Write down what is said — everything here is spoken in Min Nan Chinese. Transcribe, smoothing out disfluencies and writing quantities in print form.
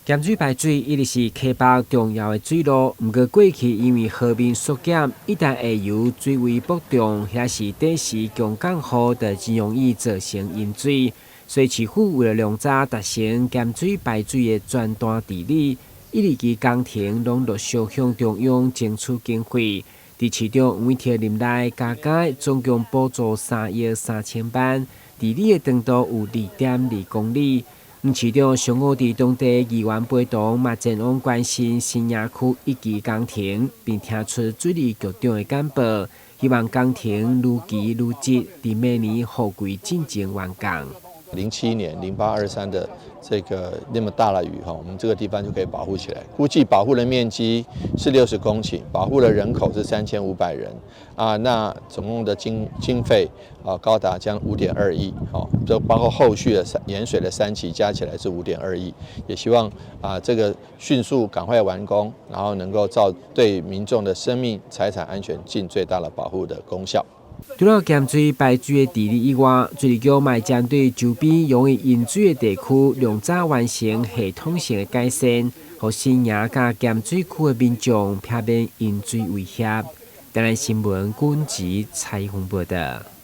鹹水排水一直是溪北重要的水路，毋過過去因為河面縮減，一旦下游水位波動，抑是短時強降雨，就真容易造成淹水。所以市府為了量早達成鹹水排水的全段治理，一二期工程攏陸續向中央爭取經費。佇市長黃偉哲任內，加加總共補助3億3千萬，治理的長度有2.2公里。黃市長上午佇當地議員陪同，嘛前往關心新營區一期工程，並聽取水利局長的簡報，希望工程如期如質，佇明年雨季進前完工。07年0823的這個那麼大的雨哈，我們這個地方就可以保護起來。估計保護的面積是60公頃，保護的人口是3500人啊。那總共的經費啊高達將5.2億，好，就包括後續的三鹽水的三期加起來是5.2億。也希望啊這個迅速趕快完工，然後能夠造對民眾的生命財產安全盡最大的保護的功效。除了鹹水排水的治理以外，水利局嘛會針對周邊容易淹水的地區，量早完成系統性的改善，予新營佮鹹水區的民眾避免淹水威脅。台南新聞軍籍採訪報道。